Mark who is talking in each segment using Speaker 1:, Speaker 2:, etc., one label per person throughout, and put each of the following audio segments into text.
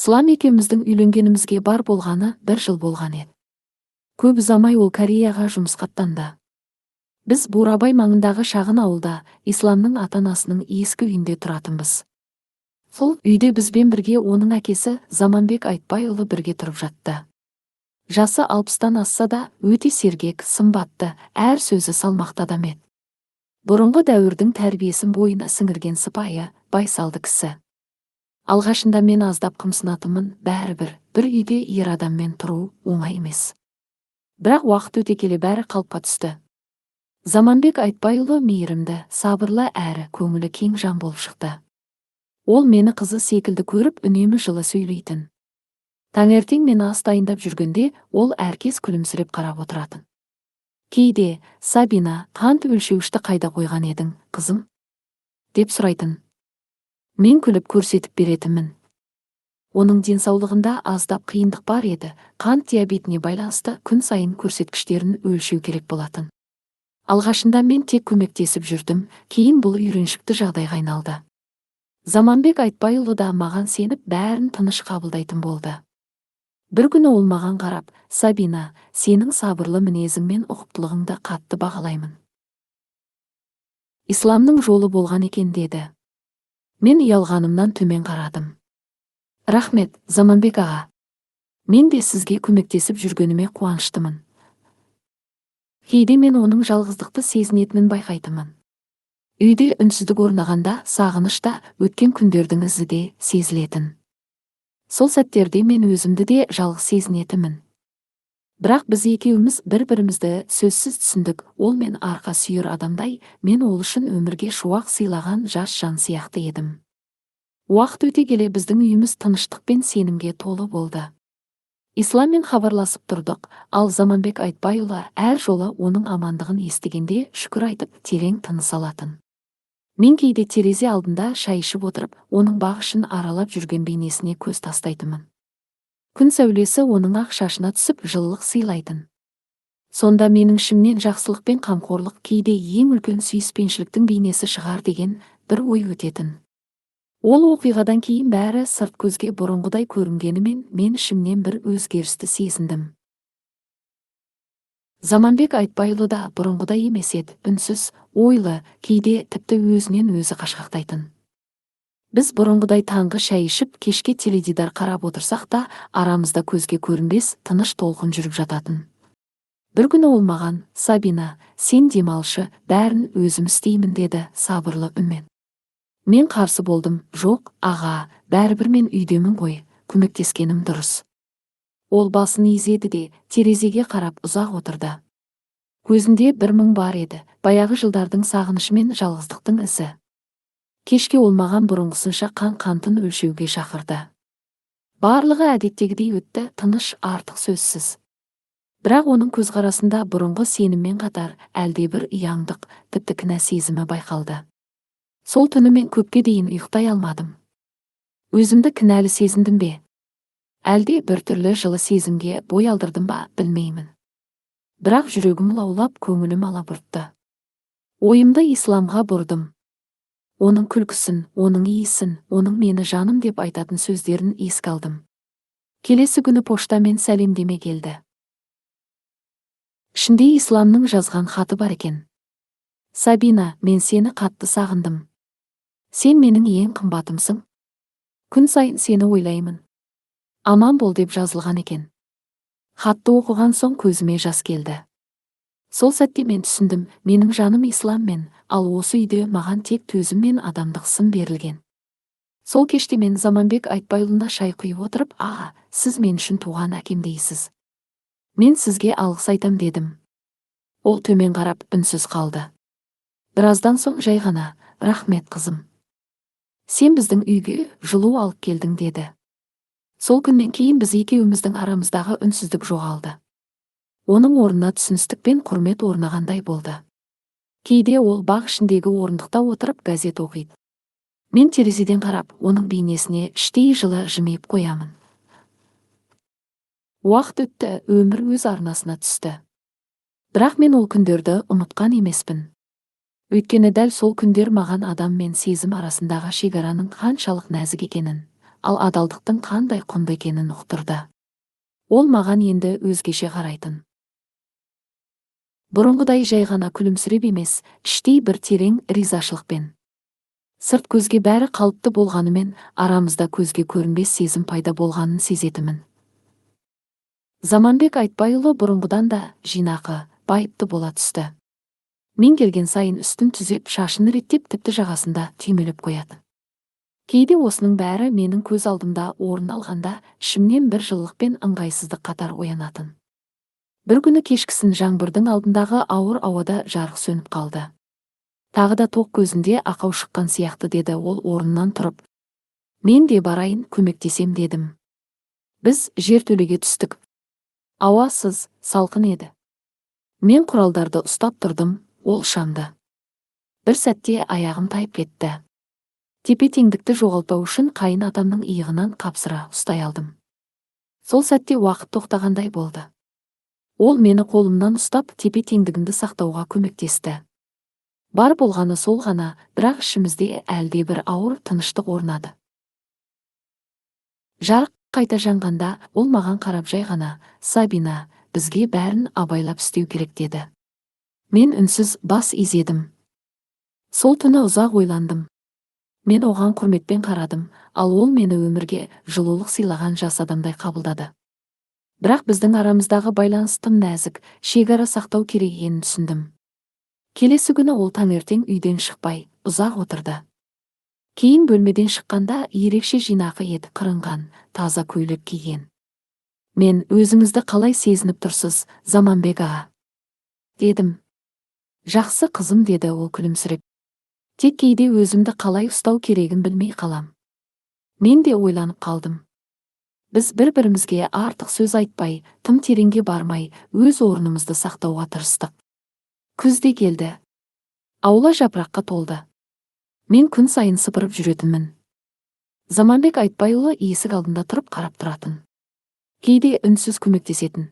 Speaker 1: Ислам екеуміздің үйленгенімізге бар болғаны бір жыл болған еді. Көп ұзамай ол Кореяға жұмысқа аттанды. Біз Бурабай маңындағы шағын ауылда Исламның ата-анасының ескі үйінде тұратынбыз. Сол үйде бізбен бірге оның әкесі Заманбек Айтбайұлы бірге тұрып жатты. Жасы 60-тан асса да, өте сергек, сымбатты, әр сөзі салмақты адам еді. Бұрынғы дәуірдің тәрбиесін бойына сіңірген сыпайы, байсалды кісі. Алғашында мен аздап қымсынатынмын, бәрібір бір үйде ер адаммен тұру оңай емес. Бірақ уақыт өте келе бәрі қалыпқа түсті. Заманбек Айтбайұлы мейірімді, сабырлы әрі көңілі кең жан болып шықты. Ол мені қызы секілді көріп, үнемі жылы сөйлейтін. Таңертең мен ас дайындап жүргенде, ол әркез күлімсіреп қарап отыратын. Кейде: «Сабина, қант өлшеуішті қайда қойған едің, қызым?» – деп сұрайтын. Мен күліп көрсетіп беретінмін. Оның денсаулығында аздап қиындық бар еді, қант диабетіне байланысты күн сайын көрсеткіштерін өлшеу керек болатын. Алғашында мен тек көмектесіп жүрдім, кейін бұл үйреншікті жағдайға айналды. Заманбек Айтбайұлы да маған сеніп, бәрін тыныш қабылдайтын болды. Бір күні ол маған қарап: «Сабина, сенің сабырлы мінезің мен ұқыптылығыңды қатты бағалаймын. Исламның жолы болған екен», – деді. Мен ұялғанымнан төмен қарадым. «Рахмет, Заманбек аға. Мен де сізге көмектесіп жүргеніме қуаныштымын». Кейде мен оның жалғыздықты сезінетінін байқайтынмын. Үйде үнсіздік орнағанда сағыныш та, өткен күндердің ізі де сезілетін. Сол сәттерде мен өзімді де жалғыз сезінетінмін. Бірақ біз екеуміз бір-бірімізді сөзсіз түсіндік. Ол мен арқа сүйер адамдай, мен ол үшін өмірге шуақ сыйлаған жас жан сияқты едім. Уақыт өте келе біздің үйіміз тыныштық пен сенімге толы болды. Исламмен хабарласып тұрдық, ал Заманбек Айтбайұлы әр жолы оның амандығын естігенде шүкір айтып, терең тыныс алатын. Мен кейде терезе алдында шай ішіп отырып, оның бақ ішін аралап жүрген бейнесіне көз тастайтынмын. Күн сәулесі оның ақ шашына түсіп, жылылық сыйлайтын. Сонда менің ішімнен жақсылық пен қамқорлық кейде ең үлкен сүйіспеншіліктің бейнесі шығар деген бір ой өтетін. Ол оқиғадан кейін бәрі сырт көзге бұрынғыдай көрінгенімен, мен ішімнен бір өзгерісті сезіндім. Заманбек Айтбайұлы да бұрынғыдай емес еді, үнсіз, ойлы, кейде тіпті өзінен өзі қашқақтайтын. Біз бұрынғыдай таңғы шай ішіп, кешке теледидар қарап отырсақ та, арамызда көзге көрінбес тыныш толқын жүріп жататын. Бір күні ол маған: «Сабина, сен демалшы, бәрін өзім істеймін», – деді сабырлы үнмен. Мен қарсы болдым: «Жоқ, аға, бәрібір мен үйдемін ғой, көмектескенім дұрыс». Ол басын изеді де, терезеге қарап ұзақ отырды. Көзінде бір мұң бар еді, баяғы жылдардың сағынышы мен жалғыздықтың ізі. Кешке ол маған бұрынғысынша қантын өлшеуге шақырды. Барлығы әдеттегідей өтті, тыныш, артық сөзсіз. Бірақ оның көзқарасында бұрынғы сеніммен қатар әлдебір ұяңдық, тіпті кінә сезімі байқалды. Сол түні мен көпке дейін ұйықтай алмадым. Өзімді кінәлі сезіндім бе, әлде біртүрлі жылы сезімге бой алдырдым ба, білмеймін. Бірақ жүрегім лаулап, көңілім алабұртты. Ойымды Исламға бұрдым. Оның күлкісін, оның иісін, оның мені жаным деп айтатын сөздерін еске алдым. Келесі күні поштамен сәлемдеме келді. Ішінде Исламның жазған хаты бар екен. «Сабина, мен сені қатты сағындым. Сен менің ең қымбатымсың. Күн сайын сені ойлаймын. Аман бол», – деп жазылған екен. Хатты оқыған соң көзіме жас келді. Сол сәтте мен түсіндім: менің жаным Исламмен, ал осы үйде маған тек төзім мен адамдық сын берілген. Сол кеште мен Заманбек Айтбайұлына шай құйып отырып: «Аға, сіз мен үшін туған әкемдейсіз. Мен сізге алғыс айтам», – дедім. Ол төмен қарап, үнсіз қалды. Біраздан соң жай ғана: «Рахмет, қызым. Сен біздің үйге жылу алып келдің», – деді. Сол күннен кейін біз екеуміздің арамыздағы үнсіздік жоғалды. Оның орнына түсіністік пен құрмет орнағандай болды. Кейде ол бақ ішіндегі орындықта отырып газет оқиды. Мен терезеден қарап, оның бейнесіне іштей жылы жымиып қоямын. Уақыт өтті, өмір өз арнасына түсті. Бірақ мен ол күндерді ұмытқан емеспін. Өйткені дәл сол күндер маған адам мен сезім арасындағы шекараның қаншалық нәзік екенін, ал адалдықтың қандай құнды екенін ұқтырды. Ол маған енді өзгеше қарайтын. Бұрынғыдай жай ғана күлімсіреп емес, іштей бір терең ризашылықпен. Сырт көзге бәрі қалыпты болғанымен, арамызда көзге көрінбес сезім пайда болғанын сезетінмін. Заманбек Айтбайұлы бұрынғыдан да жинақы, байыпты бола түсті. Мен келген сайын үстін түзеп, шашын реттеп, тіпті жағасында түймелеп қояды. Кейде осының бәрі менің көз алдымда орын алғанда, ішімнен бір жылылық пен ыңғайсыздық қатар оянатын. Бір күні кешкісін жаңбырдың алдындағы ауыр ауада жарық сөніп қалды. Тағы да тоқ көзінде ақау шыққан сияқты, деді ол орнынан тұрып. Мен де барайын, көмектесем дедім. Біз жертөлеге түстік. Ауа сыз, салқын еді. Мен құралдарды ұстап тұрдым, ол шамды. Бір сәтте аяғым тайып кетті. Тепе-теңдікті жоғалтпау үшін қайын атамның иығынан қапсыра ұстай алдым. Сол сәтте уақыт тоқтағандай болды. Ол мені қолымнан ұстап, тепе-теңдігімді сақтауға көмектесті. Бар болғаны сол ғана, бірақ ішімізде әлде бір ауыр тыныштық орнады. Жарық қайта жанғанда, ол маған қарап жай ғана: «Сабина, бізге бәрін абайлап істеу керек», – деді. Мен үнсіз бас изедім. Сол түні ұзақ ойландым. Мен оған құрметпен қарадым, ал ол мені өмірге жылулық сыйлаған жас адамдай қабылдады. Бірақ біздің арамыздағы байланыс тым нәзік, шекара сақтау керек екенін түсіндім. Келесі күні ол таңертең үйден шықпай, ұзақ отырды. Кейін бөлмеден шыққанда ерекше жинақы еді, қырынған, таза көйлек киген. Мен: «Өзіңізді қалай сезініп тұрсыз, Заманбек аға?» – дедім. «Жақсы, қызым», – деді ол күлімсіреп. «Тек кейде өзімді қалай ұстау керегін білмей қалам». Мен де ойланып қалдым. Біз бір-бірімізге артық сөз айтпай, тым тереңге бармай, өз орнымызды сақтауға тырыстық. Күз де келді. Аула жапыраққа толды. Мен күн сайын сыпырып жүретінмін. Заманбек Айтбайұлы есік алдында тұрып қарап тұратын. Кейде үнсіз көмектесетін.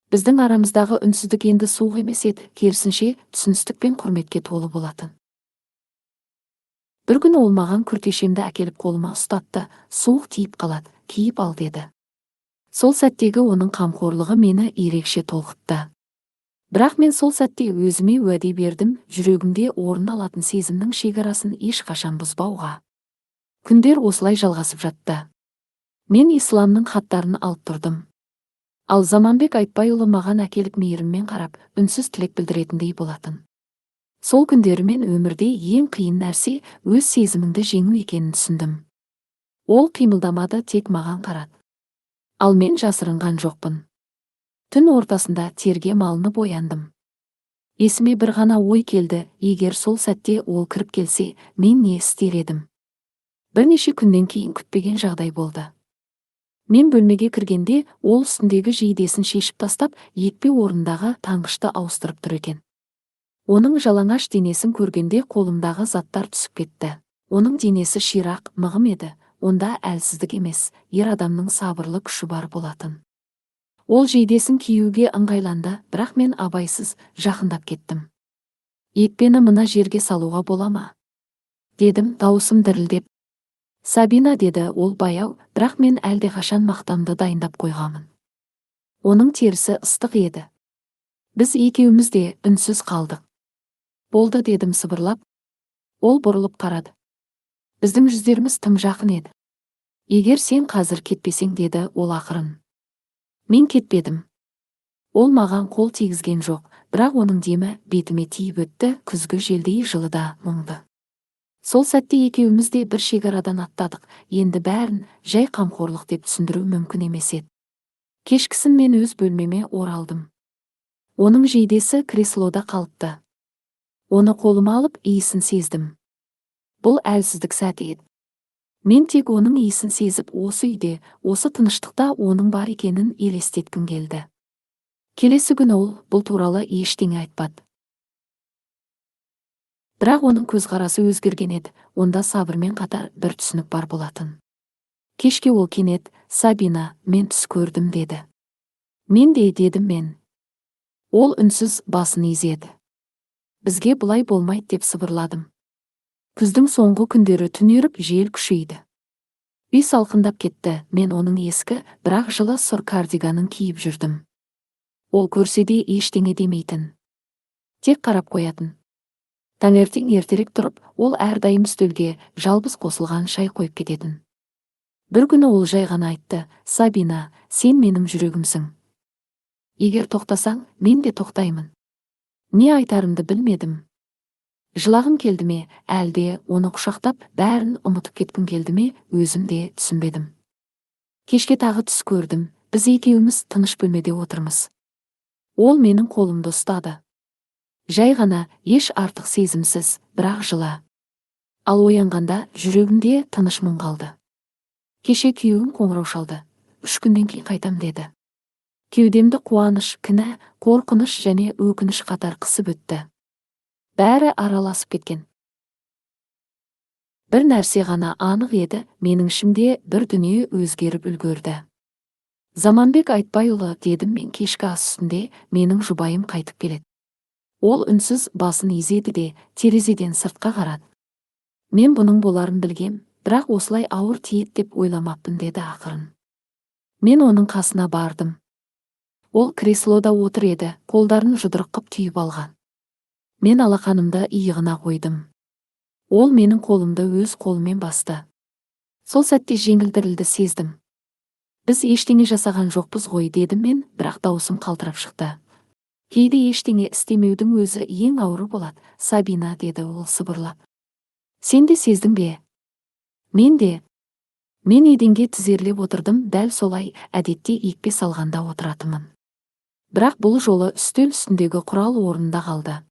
Speaker 1: Біздің арамыздағы үнсіздік енді суық емес еді, керісінше, түсіністік пен құрметке толы болатын. Бір күні ол маған күртешемді әкеліп қолыма ұстатты: «Суық тиіп қалады, киіп ал», – деді. Сол сәттегі оның қамқорлығы мені ерекше толқытты. Бірақ мен сол сәтте өзіме уәде бердім: жүрегімде орын алатын сезімнің шекарасын ешқашан бұзбауға. Күндер осылай жалғасып жатты. Мен Исламның хаттарын алып тұрдым. Ал Заманбек Айтбайұлы маған әкелік мейіріммен қарап, үнсіз тілек білдіретіндей болатын. Сол күндері мен өмірде ең қиын нәрсе өз сезіміңді жеңу екенін түсіндім. Ол қимылдамады, тек маған қарады. Ал мен жасырынған жоқпын. Түн ортасында терге малынып ояндым. Есіме бір ғана ой келді: егер сол сәтте ол кіріп келсе, мен не істер едім? Бірнеше күннен кейін күтпеген жағдай болды. Мен бөлмеге кіргенде, ол үстіндегі жейдесін шешіп тастап, екпе орнындағы таңғышты ауыстырып тұр екен. Оның жалаңаш денесін көргенде қолымдағы заттар түсіп кетті. Оның денесі ширақ, мығым еді, онда әлсіздік емес, ер адамның сабырлы күші бар болатын. Ол жейдесін киюге ыңғайланды, бірақ мен абайсыз жақындап кеттім. «Екпені мына жерге салуға бола ма?» – дедім, дауысым дірілдеп. «Сабина», – деді ол баяу, «бірақ мен әлдеқашан мақтамды дайындап қойғанмын». Оның терісі ыстық еді. Біз екеуміз де үнсіз қалдық. «Болды», – дедім сыбырлап. Ол бұрылып қарады. Біздің жүздеріміз тым жақын еді. «Егер сен қазір кетпесең», – деді ол ақырын. Мен кетпедім. Ол маған қол тигізген жоқ, бірақ оның демі бетіме тиіп өтті, күзгі желдей жылы да мұңды. Сол сәтте екеуміз де бір шекарадан аттадық, енді бәрін жай қамқорлық деп түсіндіру мүмкін емес еді. Кешкісін мен өз бөлмеме оралдым. Оның жейдесі креслода қалыпты. Оны қолыма алып, иісін сездім. Бұл әлсіздік сәті еді. Мен тек оның иісін сезіп, осы үйде, осы тыныштықта оның бар екенін елестеткім келді. Келесі күні ол бұл туралы ештеңе айтпады. Бірақ оның көзқарасы өзгерген еді, онда сабырмен қатар бір түсінік бар болатын. Кешке ол кенет: «Сабина, мен түс көрдім», – деді. «Мен де», – дедім мен. Ол үнсіз басын изеді. «Бізге бұлай болмайды», – деп сыбырладым. Күздің соңғы күндері түнеріп, жел күшейді. Үй салқындап кетті, мен оның ескі, бірақ жылы сұр кардиганын киіп жүрдім. Ол көрсе де ештеңе демейтін. Тек қарап қоятын. Таңертең ертерек тұрып, ол әрдайым үстелге жалбыз қосылған шай қойып кететін. Бір күні ол жай ғана айтты: «Сабина, сен менің жүрегімсің. Егер тоқтасаң, мен де тоқтаймын». Не айтарымды білмедім. Жылағым келді ме, әлде оны құшақтап, бәрін ұмытып кеткім келді ме, өзім де түсінбедім. Кешке тағы түс көрдім. Біз екеуміз тыныш бөлмеде отырмыз. Ол менің қолымды ұстады. Жай ғана, еш артық сезімсіз, бірақ жылы. Ал оянғанда жүрегімде тыныш мұң қалды. Кеше күйеуім қоңырау шалды. 3 күннен кейін қайтам деді. Кеудемді қуаныш, кінә, қорқыныш және өкініш қатар қысып өтті. Бәрі араласып кеткен. Бір нәрсе ғана анық еді: менің ішімде бір дүние өзгеріп үлгерді. «Заманбек Айтбайұлы, – дедім мен кешкі ас үстінде, – менің жұбайым қайтып келеді». Ол үнсіз басын изеді де, терезеден сыртқа қарады. «Мен бұның боларын білгем, бірақ осылай ауыр тиеді деп ойламаппын», – деді ақырын. Мен оның қасына бардым. Ол креслода отыр еді, қолдарын жұдырық қып түйіп алған. Мен алақанымды иығына қойдым. Ол менің қолымды өз қолымен басты. Сол сәтте жеңіл дірілді сездім. «Біз ештеңе жасаған жоқпыз ғой», – дедім мен, бірақ дауысым қалтырап шықты. «Кейде ештеңе істемеудің өзі ең ауыры болады, Сабина», – деді ол сыбырлап. «Сен де сездің бе?» «Мен де». Мен еденге тізерлеп отырдым, дәл солай әдетте екпе салғанда отыратынмын. Бірақ бұл жолы үстел үстіндегі құрал орнында қалды.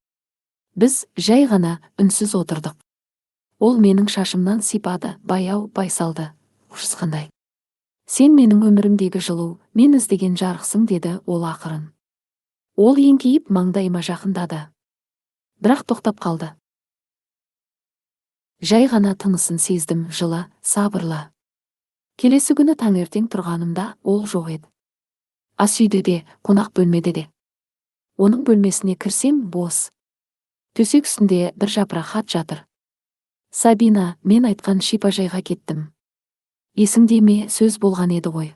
Speaker 1: Біз жай ғана үнсіз отырдық. Ол менің шашымнан сипады, баяу, байсалды. Ужасқандай. «Сен менің өмірімдегі жылу, мен іздеген жарықсың», – деді ол ақырын. Ол еңкейіп маңдайыма жақындады. Бірақ тоқтап қалды. Жай ғана тынысын сездім, жылы, сабырлы. Келесі күні таңертең тұрғанымда ол жоқ еді. Ас үйде де, қонақ бөлмеде де. Оның бөлмесіне кірсем, бос. Төсек үстінде бір жапырақ хат жатыр. «Сабина, мен айтқан шипажайға кеттім. Есіңде ме, сөз болған еді ғой.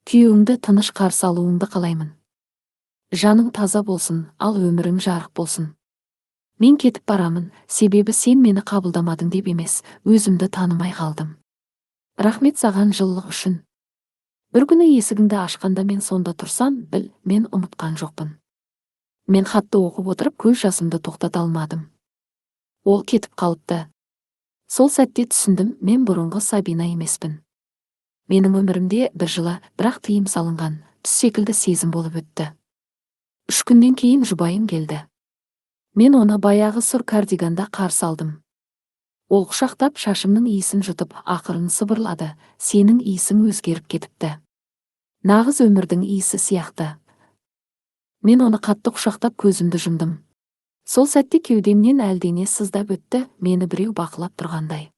Speaker 1: Күйеуіңді тыныш қарсы алуыңды қалаймын. Жаның таза болсын, ал өмірің жарық болсын. Мен кетіп барамын, себебі сен мені қабылдамадың деп емес, өзімді танымай қалдым. Рахмет саған жылылық үшін. Бір күні есігіңді ашқанда мен сонда тұрсам, біл, мен ұмытқан жоқпын». Мен хатты оқып отырып, көз жасымды тоқтата алмадым. Ол кетіп қалыпты. Сол сәтте түсіндім: мен бұрынғы Сабина емеспін. Менің өмірімде бір жылы, бірақ тыйым салынған, түс секілді сезім болып өтті. 3 күннен кейін жұбайым келді. Мен оны баяғы сұр кардиганда қарсы алдым. Ол құшақтап, шашымның иісін жұтып, ақырын сыбырлады: «Сенің иісің өзгеріп кетіпті. Нағыз өмірдің иісі сияқты». Мен оны қатты құшақтап, көзімді жұмдым. Сол сәтте кеудемнен әлдене сыздап өтті, мені біреу бақылап тұрғандай.